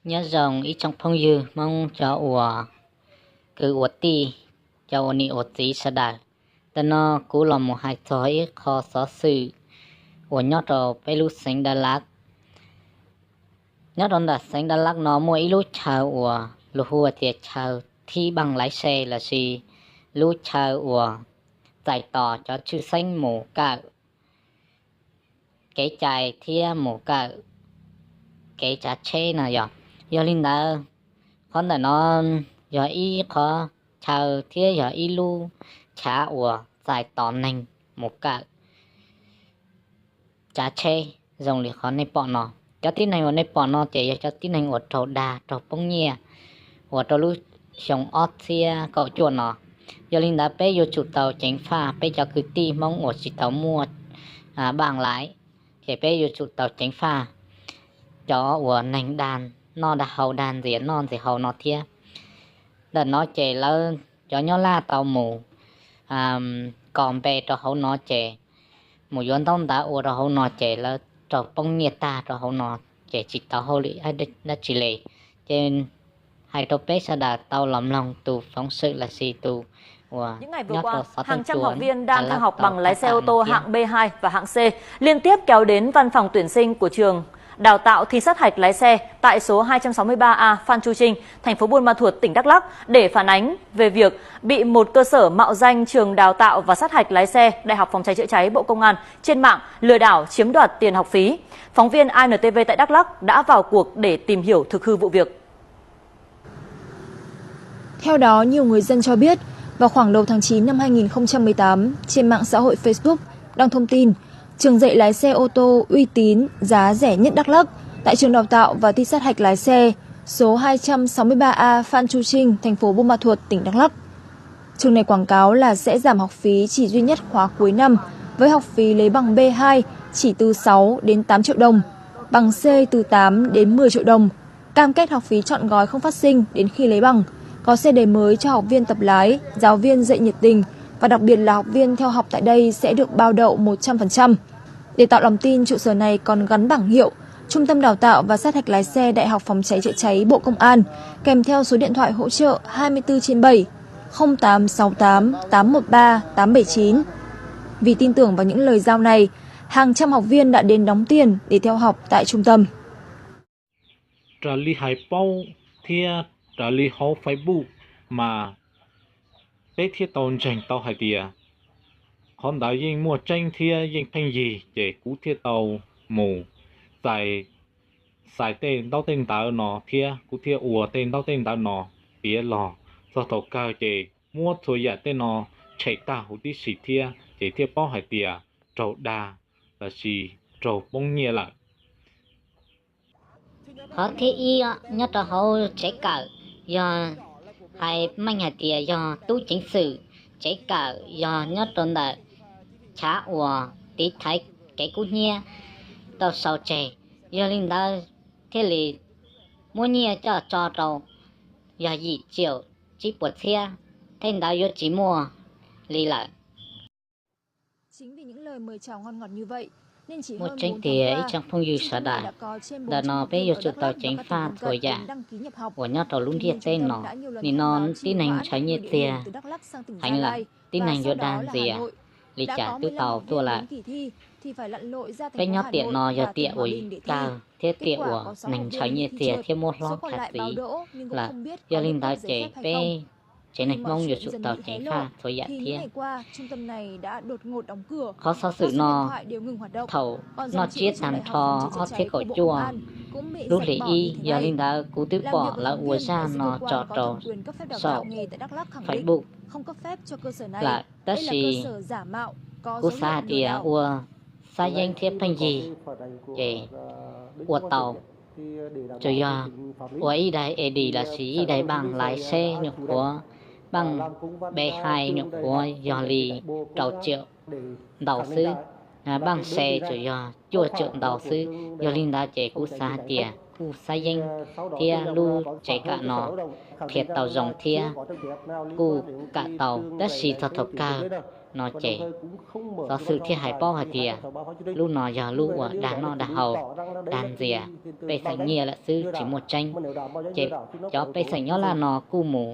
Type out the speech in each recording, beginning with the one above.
Nyob zoo ib tsoom phooj ywg Hmoob cov uas kwv ua tij, cov ua niam ua txiv sawv daws. Ntawm no kuv los mus hais txog ib qho xov xwm uas nyob rau peb lub xeev Dak Lab. Nyob rau ntawm xeev Dak Lab no muaj ib lub chaw uas luag hu tias chaw thib npaaj laiv xe lossis lub chaw uas txais tos cov tshwj xeeb mus kawm kev cai thiab mus kawm kev tsav tsheb no yog. Yog li ntawd, qhov ntawm no yog ib qhov chaw thiab yog ib lub chav uas txais tos neeg mus kawm tsav tsheb zoo li qhov nej pom no. Cov tib neeg uas nej pom no ces yog cov tib neeg uas raug dag raug poob nyiaj uas rau lub xyoo ob txhiab kaum cuaj no. Yog li ntawd peb yuav tsum tau ceev faj peb cov kwv tij Hmoob uas tsis tau muaj npaaj laiv, ces peb yuav tsum tau ceev faj cov uas neeg dag, noj dag haus, dag ntxias noj ntxias haus no thiab. Ntawm no ces lawv cov nyob Laj tau mus kos npe rau hauv no ces mus yuav ntaub ntawv ua rau hauv no ces lawv raug poob nyiaj tag rau hauv no, ces tsis tau hauj lwm dab tsi li. Ces hais rau peb sawv daws tau los mloog tus foov xwm lossis tus uas nyob rau xov tooj cua Dak Lab tau tham tawm hais tias. Hàng trăm học viên đang theo học bằng lái xe ô tô hạng B hai và hạng C liên tiếp kéo đến văn phòng tuyển sinh của trường đào tạo thi sát hạch lái xe tại số hai trăm sáu mươi ba A Phan Chu Trinh, thành phố Buôn Ma Thuột, tỉnh Đắk Lắk để phản ánh về việc bị một cơ sở mạo danh trường đào tạo và sát hạch lái xe Đại học Phòng cháy chữa cháy Bộ Công an trên mạng lừa đảo chiếm đoạt tiền học phí. Phóng viên I N T V tại Đắk Lắk đã vào cuộc để tìm hiểu thực hư vụ việc. Theo đó, nhiều người dân cho biết, vào khoảng đầu tháng chín năm hai nghìn không trăm mười tám, trên mạng xã hội Facebook đăng thông tin trường dạy lái xe ô tô uy tín, giá rẻ nhất Đắk Lắk tại trường đào tạo và thi sát hạch lái xe số hai trăm sáu mươi ba A Phan Chu Trinh, thành phố Buôn Ma Thuột, tỉnh Đắk Lắk. Trường này quảng cáo là sẽ giảm học phí chỉ duy nhất khóa cuối năm với học phí lấy bằng B hai chỉ từ sáu đến tám triệu đồng, bằng C từ tám đến mười triệu đồng. Cam kết học phí trọn gói không phát sinh đến khi lấy bằng, có xe đời mới cho học viên tập lái, giáo viên dạy nhiệt tình và đặc biệt là học viên theo học tại đây sẽ được bao đậu một trăm phần trăm. Để tạo lòng tin, trụ sở này còn gắn bảng hiệu Trung tâm Đào tạo và Sát hạch Lái xe Đại học Phòng cháy chữa cháy Bộ Công an, kèm theo số điện thoại hỗ trợ hai mươi tư trên bảy, không tám sáu tám tám một ba tám bảy chín. Vì tin tưởng vào những lời giao này, hàng trăm học viên đã đến đóng tiền để theo học tại trung tâm. Raws li hais paub thiab raws li hauv Facebook mas peb thiaj tau ntseeg tau hais tias qhov ntawd yeej muaj tseeb thiab yeej pheej yig, ces kuv thiaj tau mus txais, txais tej ntaub tej ntawv no thiab kuv thiaj ua tej ntaub tej ntawv no piav los txog thaum kawg ces muab txhua yam tej no tshem tag huv tib si thiab ces thiaj paub hais tias raug dag lossis raug poob nyiaj lawm. Qhov thib ib nyob rau hauv tsev kawm, yog hais meej hais tias yog tub ceev xwm tsev kawm yog nyob rau ntawm chav uas tiv thaiv kev kub hnyiab tau sau tseg, yog li ntawd thiaj li muab nyiaj coj tso rau yog yim tsiaum tsib puas txhiab, tej ntawd yuav tsis muaj li lawm. Muaj tseeb tiag ib tsoom phooj ywg sawv daws, ntawm no peb yuav tsum tau ceev faj txhua yam uas nyob rau lub ntiaj teb no. Nim no tib neeg ntshaw nyiaj txiag heev lawm, tib neeg yuav dag ntxias li cas twb tau tuaj lawm. Peb nyob tiam no yog tiam uas kawg thiab tiam uas neeg ntshaw nyiaj txiag thiab muab hlob khav txiv lawm. Yog li ntawd ces peb tsev neeg Hmoob yuav tsum tau ceev faj txhua yam thiab. Qhov xov xwm no, thaum noj tsiab tag nrho ob txhiab kaum cuaj lub hlis ib, yog li ntawd kuv twb pom lawv ua zaj no tso rau saum Facebook lawm, tab sis kuv xav hais tias ua xab yeeb thiab pheej yig ces ua tau, tsuas yog ua ib daig A D lossis ib daig npaaj lais seb nyuam qhuav, npaaj B hai nyuam qhuav yog li rau tsiaum ntau xwb, npaaj C tsuas yog cuaj tsiaum ntau xwb. Yog li ntawd ces kuv xav hais tias kuj xab yeeb thiab lub tsev kawm no qhia tau zoo thiab kuj kawm tau, tab sis txog thaum kawg No ces xov xwm thiaj hais paub hais tias lub no yog lub uas dag noj dag haus, dag ntxias pej xeem nyiaj lawm xwb tsis muaj tseeb. Ces cov pej xeem nyob Laj no kuj mus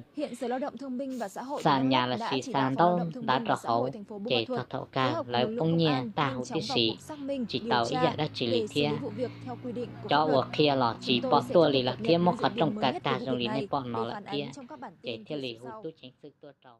xa nyas los sis xa ntaub ntav rau hauv, ces txog thaum kawg lawv poob nyiaj tag huv tib si, tsis tau ib yam dab tsi li thiab. Cov uas qhia los tsis pom tuaj li lawm thiab muab qhov rooj kaw tag zoo li nej pom no lawm thiab, ces thiaj li hu tub ceev xwm tuaj rau.